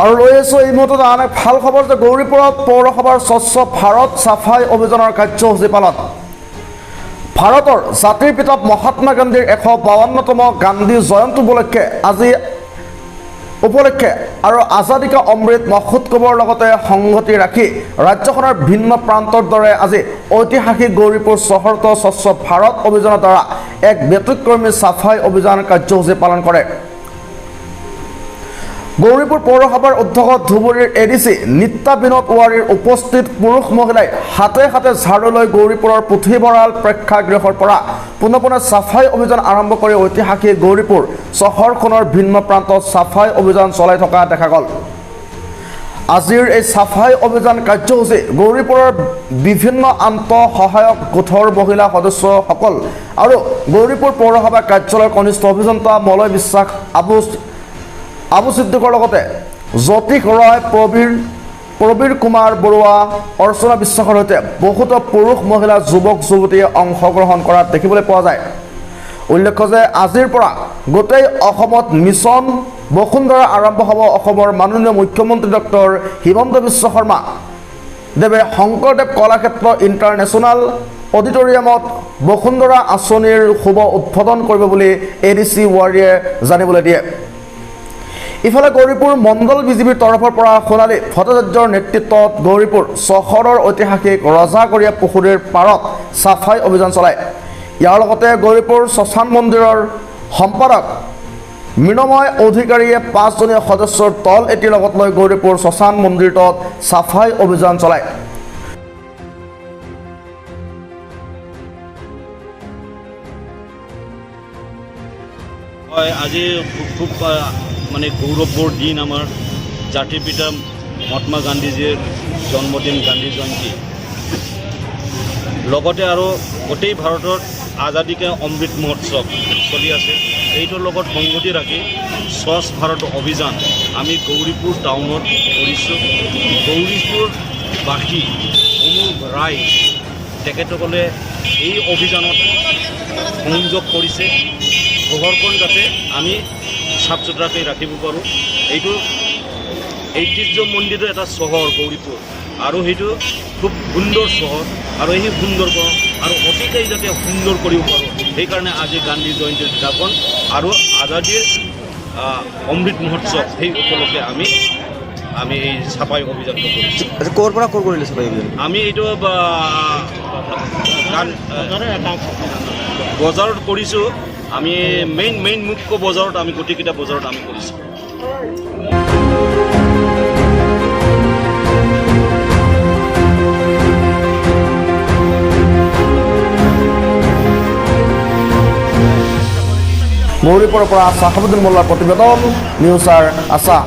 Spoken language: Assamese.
আৰু লৈ আহিছোঁ এই মুহূৰ্তত আন এক ভাল খবৰ যে গৌৰীপুৰত পৌৰসভাৰ স্বচ্ছ ভাৰত চাফাই অভিযানৰ কাৰ্যসূচী পালন। ভাৰতৰ জাতিৰ পিতা মহাত্মা গান্ধীৰ 152তম গান্ধী জয়ন্তী উপলক্ষে আজি উপলক্ষে আৰু আজাদী কা অমৃত মহোৎসৱৰ লগতে সংগতি ৰাখি ৰাজ্যখনৰ ভিন্ন প্ৰান্তৰ দৰে আজি ঐতিহাসিক গৌৰীপুৰ চহৰতো স্বচ্ছ ভাৰত অভিযানৰ দ্বাৰা এক ব্যতিক্ৰমী চাফাই অভিযান কাৰ্যসূচী পালন কৰে। গৌৰীপুৰ পৌৰসভাৰ উদ্যোগত ধুবুৰীৰ এ ডি চি নিত্যা বিনোদ ৱাৰীৰ উপস্থিত পুৰুষ মহিলাই হাতে হাতে ঝাড়ু লৈ গৌৰীপুৰৰ পুথিভঁৰাল প্ৰেক্ষাগৃহৰ পৰা পুনঃ পুনঃ চাফাই অভিযান আৰম্ভ কৰি ঐতিহাসিক গৌৰীপুৰ চহৰখনৰ ভিন্ন প্ৰান্তত চাফাই অভিযান চলাই থকা দেখা গ'ল। আজিৰ এই চাফাই অভিযান কাৰ্যসূচী গৌৰীপুৰৰ বিভিন্ন আন্তঃসহায়ক গোটৰ মহিলা সদস্যসকল আৰু গৌৰীপুৰ পৌৰসভা কাৰ্যালয়ৰ কনিষ্ঠ অভিযন্তা মলয় বিশ্বাস, আবু ছিদ্দিকৰ লগতে জ্যোতিষ ৰয়, প্ৰবীৰ কুমাৰ বৰুৱা, অৰ্চনা বিশ্বাসৰ সৈতে বহুতো পুৰুষ, মহিলা, যুৱক যুৱতীয়ে অংশগ্ৰহণ কৰা দেখিবলৈ পোৱা যায়। উল্লেখ্য যে আজিৰ পৰা গোটেই অসমত মিছন বসুন্ধৰা আৰম্ভ হ'ব। অসমৰ মাননীয় মুখ্যমন্ত্ৰী ডক্টৰ হিমন্ত বিশ্ব শৰ্মা দেৱে শংকৰদেৱ কলাক্ষেত্ৰ ইণ্টাৰনেশ্যনেল অডিটৰিয়ামত বসুন্ধৰা আঁচনিৰ শুভ উদ্বোধন কৰিব বুলি এ ডি চি ৱাৰীয়ে জানিবলৈ দিয়ে। ইফালে গৌৰীপুৰ মণ্ডল বিজেপিৰ তৰফৰ পৰা সোণালী ভট্টাচাৰ্যৰ নেতৃত্বত গৌৰীপুৰ চহৰৰ ঐতিহাসিক ৰজাঘৰীয়া পুখুৰীৰ পাৰত চাফাই অভিযান চলায়। ইয়াৰ লগতে গৌৰীপুৰ শ্মশান মন্দিৰৰ সম্পাদক মৃন্ময় অধিকাৰীয়ে পাঁচজনীয়া সদস্যৰ দল এটিৰ লগত লৈ গৌৰীপুৰ শ্মশান মন্দিৰটোত চাফাই অভিযান চলায়। হয়, আজি খুব মানে গৌৰৱৰ দিন। আমাৰ জাতিৰ পিতা মহাত্মা গান্ধীজীৰ জন্মদিন, গান্ধী জয়ন্তী, লগতে আৰু গোটেই ভাৰতত আজাদী কা অমৃত মহোৎসৱ চলি আছে। এইটোৰ লগত সংগতি ৰাখি স্বচ্ছ ভাৰত অভিযান আমি গৌৰীপুৰ টাউনত কৰিছোঁ। গৌৰীপুৰবাসী সমূহ ৰাইজ তেখেতসকলে এই অভিযানত সংযোগ কৰিছে। চহৰখন যাতে আমি চাফ চুতৰাকৈ ৰাখিব পাৰোঁ। এইটো ঐতিহ্যমণ্ডিত এটা চহৰ গৌৰীপুৰ আৰু সেইটো খুব সুন্দৰ চহৰ আৰু সেই সুন্দৰখন আৰু অতিকৈ যাতে সুন্দৰ কৰিব পাৰোঁ, সেইকাৰণে আজি গান্ধী জয়ন্তীৰ দিনাখন আৰু আজাদীৰ অমৃত মহোৎসৱ, সেই উপলক্ষে আমি এই চাফাই অভিযানটো কৰিছোঁ। আচ্ছা, ক'ৰ পৰা ক'ৰ কৰিলে চাফাই অভিযান? আমি এইটো বজাৰত কৰিছোঁ। আমি মেইন মেইন মুখ্য বজাৰত, আমি গোটেইকেইটা বজাৰত আমি কৰিছোঁ। গৌৰীপুৰৰ পৰা চাহাবুদ্দিন মোল্লাৰ প্ৰতিবেদন, নিউজ আৰ আছাম।